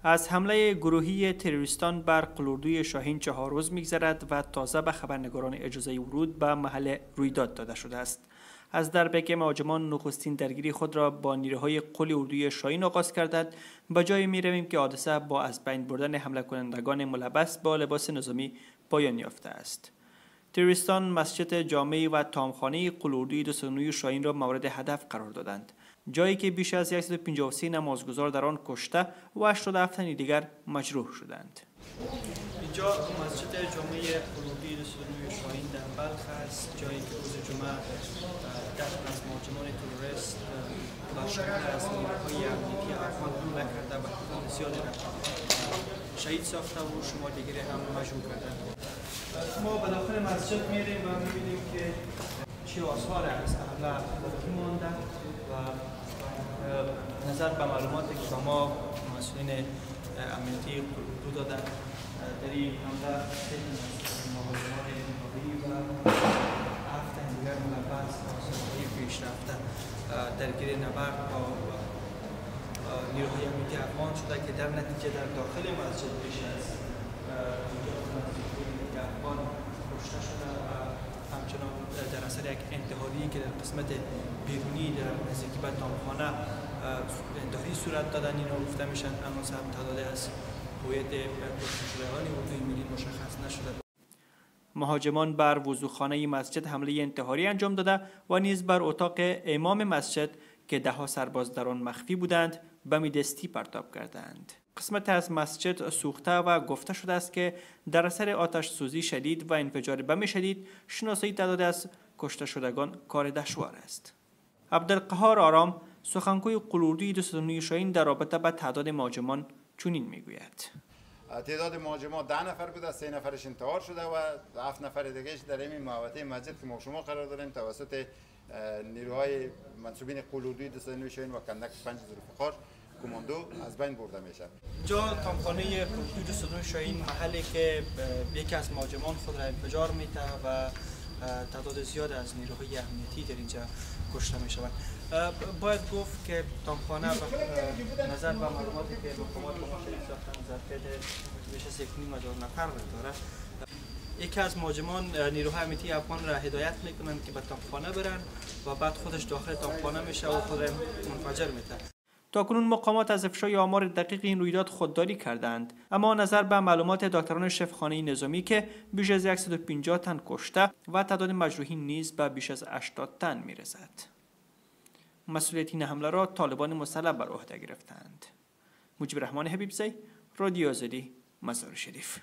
از حمله گروهی تروریستان بر قلوردوی شاهین 4 روز میگذرد و تازه به خبرنگاران اجازه ورود به محل رویداد داده شده است. از دربی که مهاجمان نخستین درگیری خود را با نیروهای قل اردوی شاهین آغاز کردند، به جای می رویم که حادثه با از بین بردن حمله کنندگان ملبس با لباس نظامی پایان یافته است. تروریستان مسجد جامع و تامخانه قل اردوی 209 شاهین را مورد هدف قرار دادند، جایی که بیش از 153 نمازگزار در آن کشته و 87 تن دیگر مجروح شدند. اینجا مسجد جامع قلوردوی 209 شاهین در بلخ است، جایی که روز جمعه 10 از مهاجمان تروریست و شمار از نیروهای امنیتی افغان حمله کرده و تعداد زیادی را شهید ساخته و شمار دیگری هم مجروح کردند. ما به داخل مسجد میریم و میبینیم که چه آثار از حمله باقی مانده و نظر به معلوماتی که به ما مسئولین امنیتی قلوردو دادن، در این حمله 3 از مهاجمان انتحاری و 7 تن دیگر ملبس با سلاح‌های پیشرفته درگیر نبرد با نیروهای امنیتی افغان شده که در نتیجه در داخل مسجد بیش از 50 افغان کشته شده و همچنان در اثر یک انتحاری که در قسمت بیرونی در نزدیکی به تامخانه انتحاری صورت دادن اینا گفته میشن، هنوز هم تعداد از هویت کشته شدگان اردوی ملی مشخص نشده. مهاجمان بر وضوخانه مسجد حمله انتحاری انجام داده و نیز بر اتاق امام مسجد که دهها سرباز در آن مخفی بودند بم دستی پرتاب کردند. قسمت از مسجد سوخته و گفته شده است که در اثر آتش سوزی شدید و انفجار بم شدید شناسایی تعداد از کشته شدگان کار دشوار است. عبدالقهار آرام، سخنگوی قلوردوی 209 شاهین، در رابطه با تعداد مهاجمان چنین میگوید: تعداد مهاجمان 10 نفر بوده، 3 نفرش انتحار شده و 7 نفر دیگه در این محوطه مسجد که ما شما قرار داریم توسط نیروهای منسوبین قلوردوی 209 شاهین و کندک 5 ذوالفقار کماندو از بین برده میشه. اینجا تامخانه قلوردوی 209 شاهین، محلی که یکی از مهاجمان خود را انفجار میده و تعداد زیاد از نیروهای امنیتی در اینجا کشته میشوند. باید گفت که تامخانه نظر به معلوماتی که مقامات به ما شریک ساختن ظرفیت بیش از 1.5 هزار نفر را داره. یکی از مهاجمان نیروهای امنیتی افغان را هدایت میکنند که به تامخانه برن و بعد خودش داخل تامخانه میشه و خود را منفجر میده. تاکنون مقامات از افشای آمار دقیق این رویداد خودداری کردند، اما نظر به معلومات دکتران شفاخانه نظامی که بیش از 150 تن کشته و تعداد مجروحین نیز به بیش از 80 تن میرسد. مسئولیت این حمله را طالبان مسلح بر عهده گرفتند. مجیب رحمان حبیبزی، رادیو آزادی، مزار شریف.